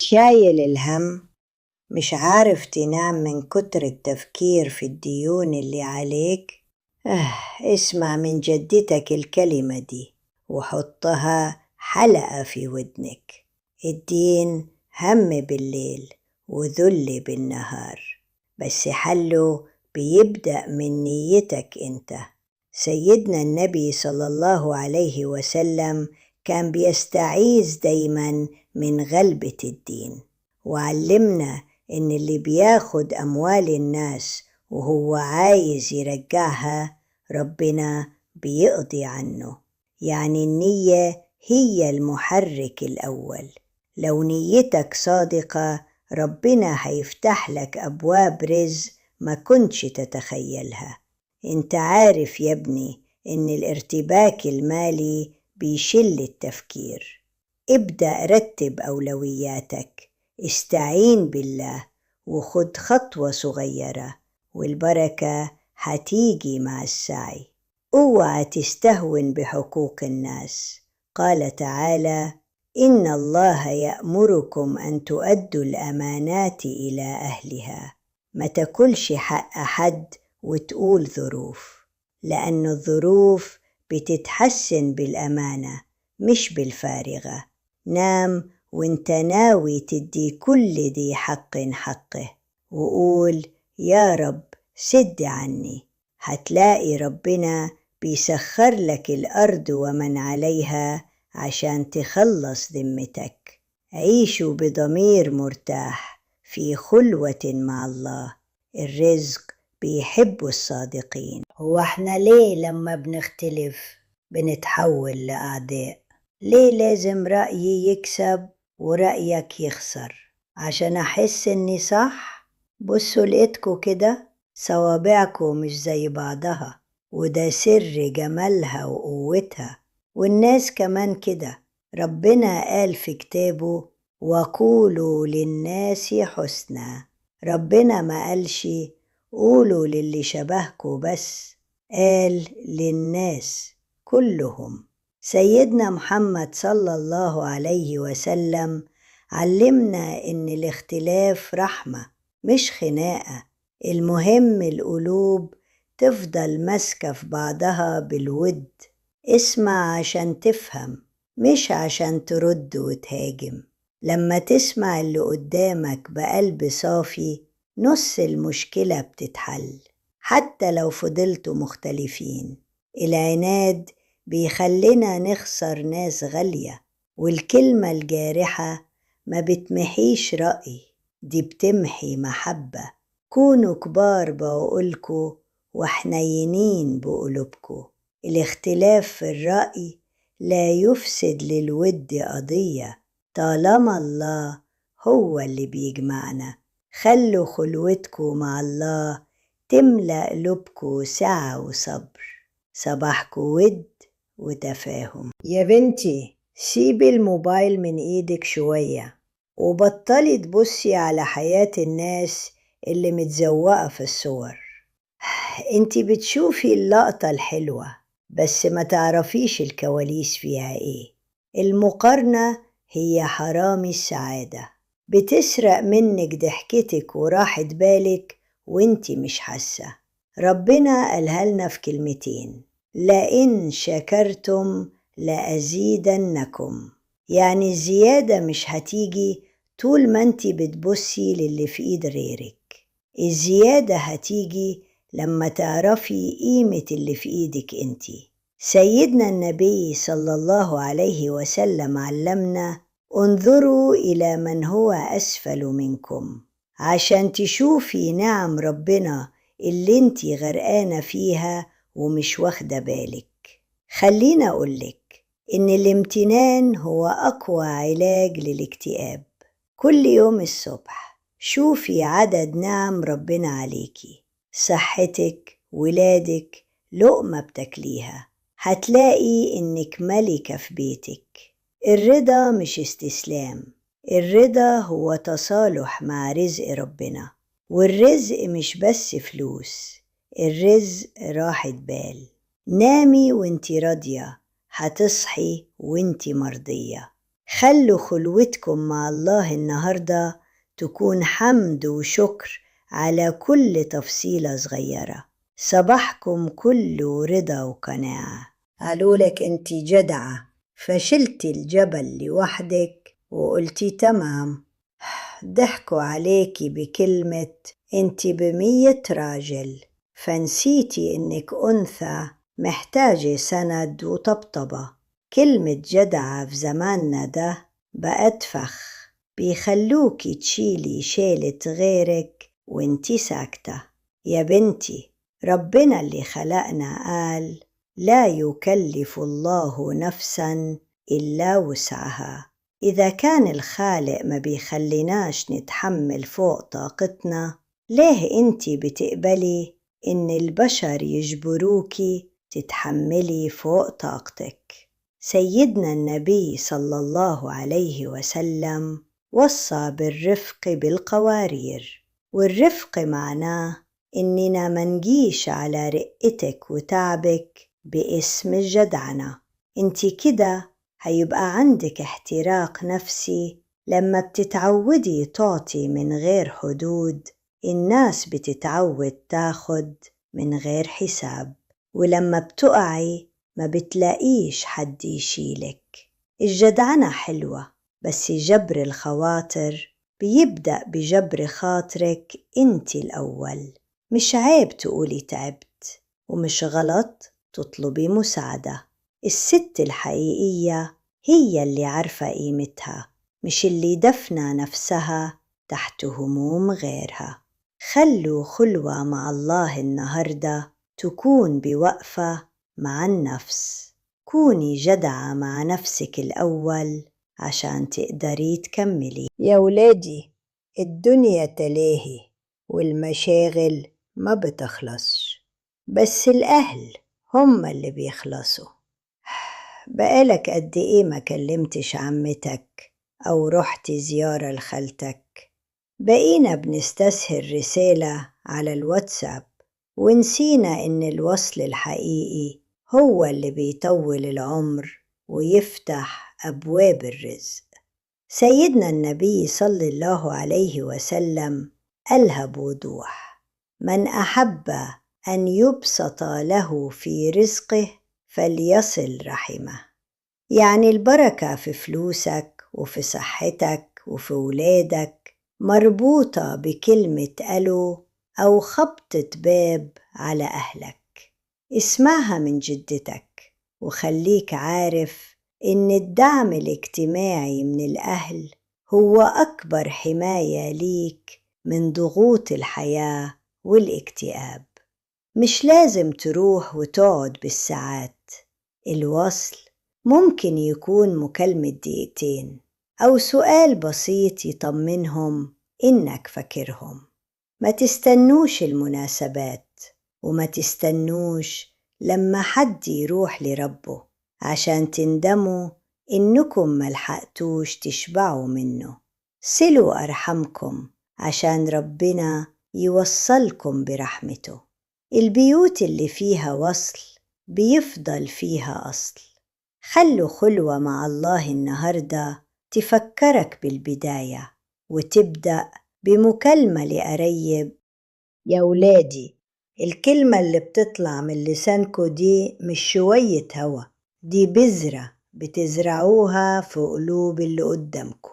شايل الهم؟ مش عارف تنام من كتر التفكير في الديون اللي عليك؟ اسمع من جدتك الكلمة دي وحطها حلقة في ودنك. الدين هم بالليل وذل بالنهار، بس حله بيبدأ من نيتك انت. سيدنا النبي صلى الله عليه وسلم كان بيستعيذ دايما من غلبة الدين، وعلمنا إن اللي بياخد أموال الناس وهو عايز يرجعها ربنا بيقضي عنه. يعني النية هي المحرك الأول. لو نيتك صادقة ربنا هيفتح لك أبواب رزق ما كنتش تتخيلها. انت عارف يا ابني إن الارتباك المالي بيشل التفكير. ابدأ رتب أولوياتك، استعين بالله وخد خطوة صغيرة، والبركة هتيجي مع السعي. اوعى تستهون بحقوق الناس. قال تعالى: إن الله يأمركم أن تؤدوا الأمانات إلى أهلها. ما تاكلش حق حد وتقول ظروف، لأن الظروف بتتحسن بالأمانة مش بالفارغة. نام وانت ناوي تدي كل ذي حق حقه، وقول يا رب سد عني. هتلاقي ربنا بيسخر لك الأرض ومن عليها عشان تخلص ذمتك. عيشوا بضمير مرتاح في خلوة مع الله. الرزق بيحب الصادقين. هو احنا ليه لما بنختلف بنتحول لأعداء؟ ليه لازم رأيي يكسب ورأيك يخسر عشان أحس إني صح؟ بصوا لقيتكوا كده صوابعكوا مش زي بعضها، وده سر جمالها وقوتها. والناس كمان كده. ربنا قال في كتابه: وقولوا للناس حسنا. ربنا ما قالش قولوا للي شبهكوا بس، قال للناس كلهم. سيدنا محمد صلى الله عليه وسلم علمنا إن الاختلاف رحمة مش خناقة. المهم القلوب تفضل ماسكة في بعضها بالود. اسمع عشان تفهم، مش عشان ترد وتهاجم. لما تسمع اللي قدامك بقلب صافي نص المشكلة بتتحل، حتى لو فضلتوا مختلفين. العناد بيخلينا نخسر ناس غالية، والكلمة الجارحة ما بتمحيش رأي، دي بتمحي محبة. كونوا كبار بعقولكوا وحنينين بقلوبكوا. الاختلاف في الرأي لا يفسد للود قضية، طالما الله هو اللي بيجمعنا. خلوا خلوتكوا مع الله تملأ قلوبكوا سعة وصبر. صباحكوا ود وتفاهم. يا بنتي سيبي الموبايل من ايدك شوية، وبطلي تبصي على حياة الناس اللي متزوقة في الصور. انتي بتشوفي اللقطة الحلوة بس ما تعرفيش الكواليس فيها ايه. المقارنة هي حرامي السعادة، بتسرق منك ضحكتك وراحة بالك وانتي مش حاسة. ربنا قالها لنا في كلمتين: لئن شكرتم لأزيدنكم. يعني الزيادة مش هتيجي طول ما انتي بتبصي للي في ايد غيرك. الزيادة هتيجي لما تعرفي قيمة اللي في ايدك انتي. سيدنا النبي صلى الله عليه وسلم علمنا: انظروا إلى من هو أسفل منكم، عشان تشوفي نعم ربنا اللي انتي غرقانة فيها ومش واخدة بالك. خلينا أقولك إن الامتنان هو أقوى علاج للاكتئاب. كل يوم الصبح شوفي عدد نعم ربنا عليكي، صحتك، ولادك، لقمة بتاكليها، هتلاقي إنك ملكة في بيتك. الرضا مش استسلام، الرضا هو تصالح مع رزق ربنا. والرزق مش بس فلوس، الرزق راحة بال. نامي وانتي راضية، هتصحي وانتي مرضية. خلوا خلوتكم مع الله النهاردة تكون حمد وشكر على كل تفصيلة صغيرة. صباحكم كله رضا وقناعة. قالولك انتي جدعة، فشلتي الجبل لوحدك وقلتي تمام. ضحكوا عليكي بكلمة انتي ب100 راجل، فنسيتي انك أنثى محتاجة سند وطبطبة. كلمة جدعة في زماننا ده بقت فخ، بيخلوكي تشيلي شيلة غيرك وانتي ساكتة. يا بنتي، ربنا اللي خلقنا قال لا يكلف الله نفسا إلا وسعها. إذا كان الخالق ما بيخليناش نتحمل فوق طاقتنا، ليه انتي بتقبلي إن البشر يجبروكي تتحملي فوق طاقتك؟ سيدنا النبي صلى الله عليه وسلم وصى بالرفق بالقوارير، والرفق معناه إننا منجيش على رقتك وتعبك باسم الجدعنة. انتي كده هيبقى عندك احتراق نفسي لما بتتعودي تعطي من غير حدود. الناس بتتعود تاخد من غير حساب، ولما بتقعي ما بتلاقيش حد يشيلك. الجدعنة حلوة، بس جبر الخواطر بيبدأ بجبر خاطرك انت الأول. مش عيب تقولي تعبت، ومش غلط تطلبي مساعدة. الست الحقيقية هي اللي عارفة قيمتها، مش اللي دفنة نفسها تحت هموم غيرها. خلوا خلوة مع الله النهاردة تكون بوقفة مع النفس. كوني جدعة مع نفسك الأول عشان تقدري تكملي. يا ولادي، الدنيا تلاهي والمشاغل ما بتخلصش، بس الأهل هم اللي بيخلصوا. بقالك قد إيه ما كلمتش عمتك أو رحت زيارة لخالتك؟ بقينا بنستسهل رسالة على الواتساب، ونسينا إن الوصل الحقيقي هو اللي بيطول العمر ويفتح أبواب الرزق. سيدنا النبي صلى الله عليه وسلم قالها بوضوح: من أحب أن يبسط له في رزقه فليصل رحمه. يعني البركة في فلوسك وفي صحتك وفي ولادك مربوطة بكلمة ألو أو خبطة باب على أهلك. اسمعها من جدتك، وخليك عارف إن الدعم الاجتماعي من الأهل هو أكبر حماية ليك من ضغوط الحياة والاكتئاب. مش لازم تروح وتقعد بالساعات، الوصل ممكن يكون مكالمة دقيقتين أو سؤال بسيط يطمنهم إنك فاكرهم. ما تستنوش المناسبات، وما تستنوش لما حد يروح لربه عشان تندموا إنكم ملحقتوش تشبعوا منه. صلوا أرحمكم عشان ربنا يوصلكم برحمته. البيوت اللي فيها وصل بيفضل فيها أصل. خلوا خلوة مع الله النهاردة تفكرك بالبداية، وتبدأ بمكالمة لقريب. يا ولادي، الكلمة اللي بتطلع من لسانكو دي مش شوية هوا، دي بذرة بتزرعوها في قلوب اللي قدامكو.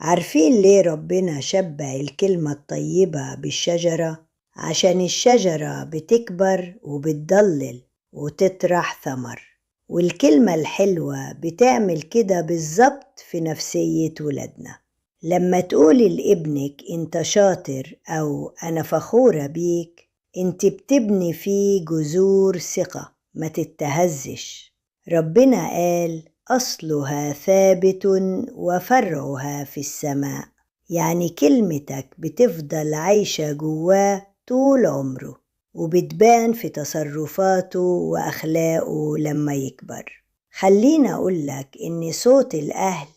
عارفين ليه ربنا شبه الكلمة الطيبة بالشجرة؟ عشان الشجرة بتكبر وبتضلل وتطرح ثمر، والكلمة الحلوة بتعمل كده بالظبط في نفسية ولادنا. لما تقولي لابنك انت شاطر أو أنا فخورة بيك، انت بتبني فيه جذور ثقة ما تتهزش. ربنا قال أصلها ثابت وفرعها في السماء، يعني كلمتك بتفضل عايشة جواه طول عمره، وبتبان في تصرفاته وأخلاقه لما يكبر. خلينا أقولك إن صوت الأهل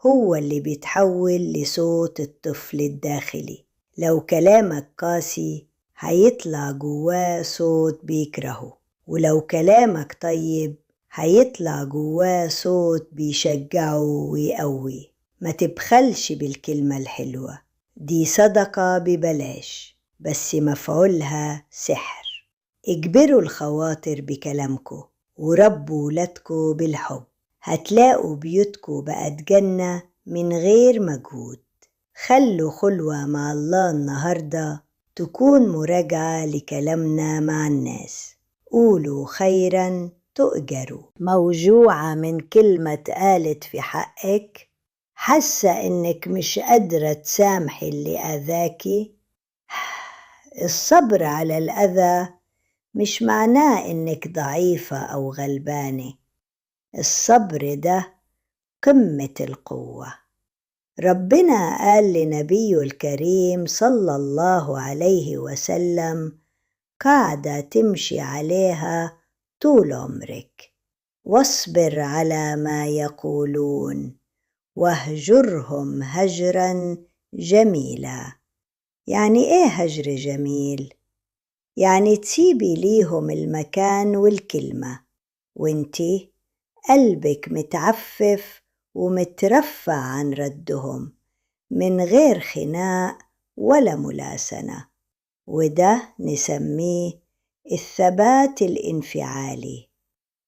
هو اللي بيتحول لصوت الطفل الداخلي. لو كلامك قاسي هيطلع جواه صوت بيكرهه، ولو كلامك طيب هيطلع جواه صوت بيشجعه ويقويه. ما تبخلش بالكلمة الحلوة دي، صدقة ببلاش بس مفعولها سحر. اجبروا الخواطر بكلامكم وربوا ولادكم بالحب، هتلاقوا بيوتكم بقت جنة من غير مجهود. خلوا خلوة مع الله النهاردة تكون مراجعة لكلامنا مع الناس. قولوا خيرا تؤجروا. موجوعة من كلمة اتقالت في حقك؟ حاسة إنك مش قادرة تسامحي اللي أذاكي؟ الصبر على الأذى مش معناه إنك ضعيفة أو غلبانة، الصبر ده قمة القوة. ربنا قال لنبيه الكريم صلى الله عليه وسلم قاعدة تمشي عليها طول عمرك: واصبر على ما يقولون واهجرهم هجرا جميلا. يعني ايه هجر جميل؟ يعني تسيبي ليهم المكان والكلمة وانتي قلبك متعفف ومترفع عن ردهم من غير خناق ولا ملاسنة، وده نسميه الثبات الانفعالي.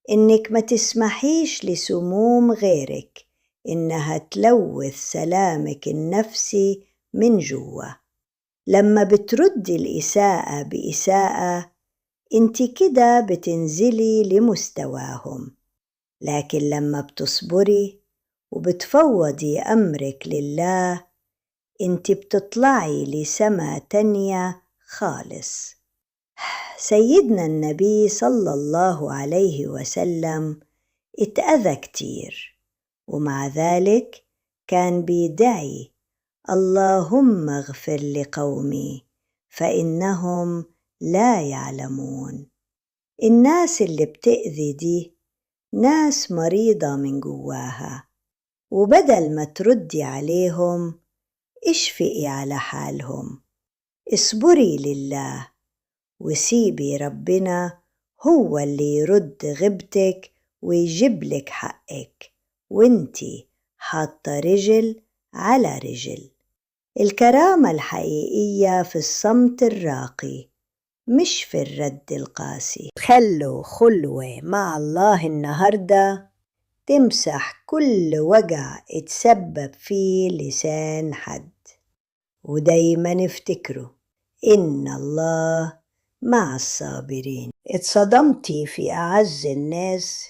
إنك ما تسمحيش لسموم غيرك إنها تلوث سلامك النفسي من جوا. لما بتردي الإساءة بإساءة انت كده بتنزلي لمستواهم، لكن لما بتصبري وبتفوضي أمرك لله انت بتطلعي لسما تانية خالص. سيدنا النبي صلى الله عليه وسلم اتأذى كتير، ومع ذلك كان بيدعي: اللهم اغفر لقومي فإنهم لا يعلمون. الناس اللي بتأذي دي ناس مريضة من جواها، وبدل ما تردي عليهم اشفقي على حالهم. اصبري لله وسيبي ربنا هو اللي يرد غيبتك ويجيب لك حقك، وانتي حاطة رجل على رجل. الكرامة الحقيقية في الصمت الراقي، مش في الرد القاسي. خلوا خلوة مع الله النهاردة تمسح كل وجع اتسبب فيه لسان حد. ودايما افتكروا إن الله مع الصابرين. اتصدمتي في أعز الناس،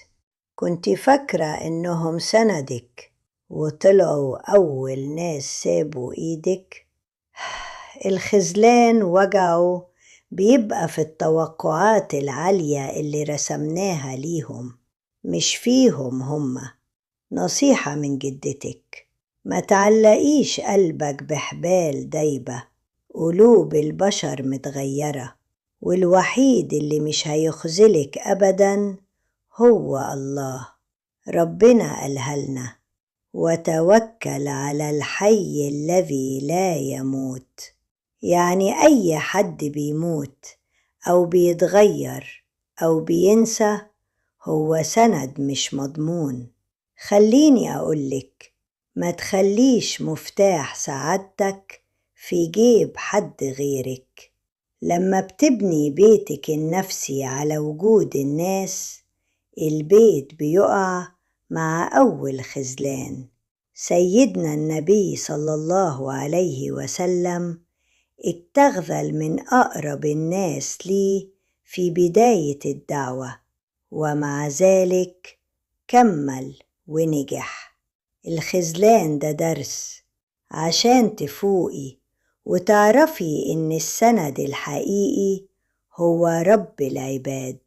كنت فاكرة إنهم سندك، وطلعوا أول ناس سابوا إيدك. الخذلان وجعه بيبقى في التوقعات العالية اللي رسمناها ليهم، مش فيهم هما. نصيحة من جدتك: ما تعلقيش قلبك بحبال دايبة. قلوب البشر متغيرة، والوحيد اللي مش هيخذلك أبدا هو الله. ربنا قالها لنا: وتوكل على الحي الذي لا يموت. يعني أي حد بيموت أو بيتغير أو بينسى هو سند مش مضمون. خليني أقولك: ما تخليش مفتاح سعادتك في جيب حد غيرك. لما بتبني بيتك النفسي على وجود الناس، البيت بيقع مع أول خذلان. سيدنا النبي صلى الله عليه وسلم اتغذل من أقرب الناس ليه في بداية الدعوة، ومع ذلك كمل ونجح. الخذلان ده درس عشان تفوقي وتعرفي إن السند الحقيقي هو رب العباد.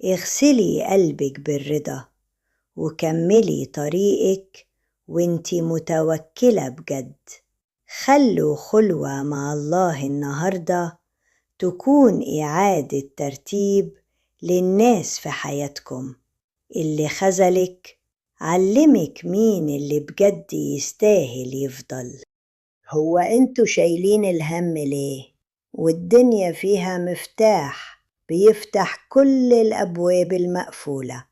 اغسلي قلبك بالرضا وكملي طريقك وانتي متوكلة بجد. خلوا خلوة مع الله النهاردة تكون إعادة ترتيب للناس في حياتكم. اللي خذلك علمك مين اللي بجد يستاهل يفضل. هو انتوا شايلين الهم ليه؟ والدنيا فيها مفتاح بيفتح كل الأبواب المقفولة.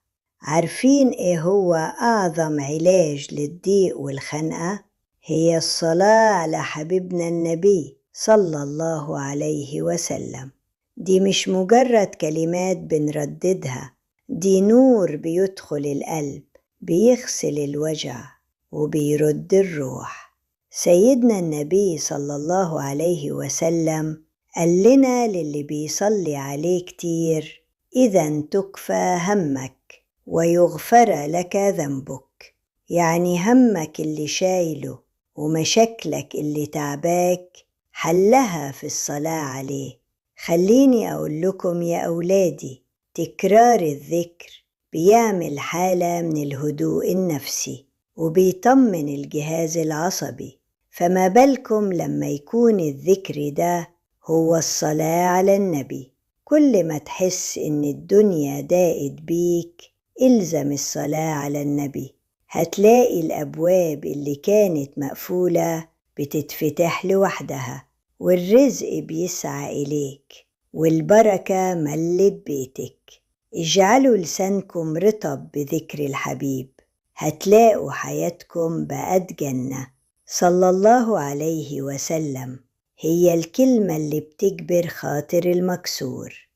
عارفين إيه هو أعظم علاج للضيق والخنقة؟ هي الصلاة على حبيبنا النبي صلى الله عليه وسلم. دي مش مجرد كلمات بنرددها، دي نور بيدخل القلب، بيغسل الوجع وبيرد الروح. سيدنا النبي صلى الله عليه وسلم قال لنا للي بيصلي عليه كتير: إذا تكفى همك ويغفر لك ذنبك. يعني همك اللي شايله ومشاكلك اللي تعباك حلها في الصلاة عليه. خليني أقول لكم يا أولادي، تكرار الذكر بيعمل حالة من الهدوء النفسي وبيطمن الجهاز العصبي، فما بالكم لما يكون الذكر ده هو الصلاة على النبي. كل ما تحس إن الدنيا ضاقت بيك إلزم الصلاة على النبي، هتلاقي الأبواب اللي كانت مقفولة بتتفتح لوحدها، والرزق بيسعى إليك، والبركة ملت بيتك. اجعلوا لسانكم رطب بذكر الحبيب، هتلاقوا حياتكم بقت جنة. صلى الله عليه وسلم هي الكلمة اللي بتجبر خاطر المكسور.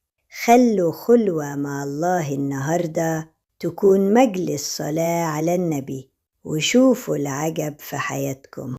خلوا خلوة مع الله النهاردة تكون مجلس صلاة على النبي، وشوفوا العجب في حياتكم.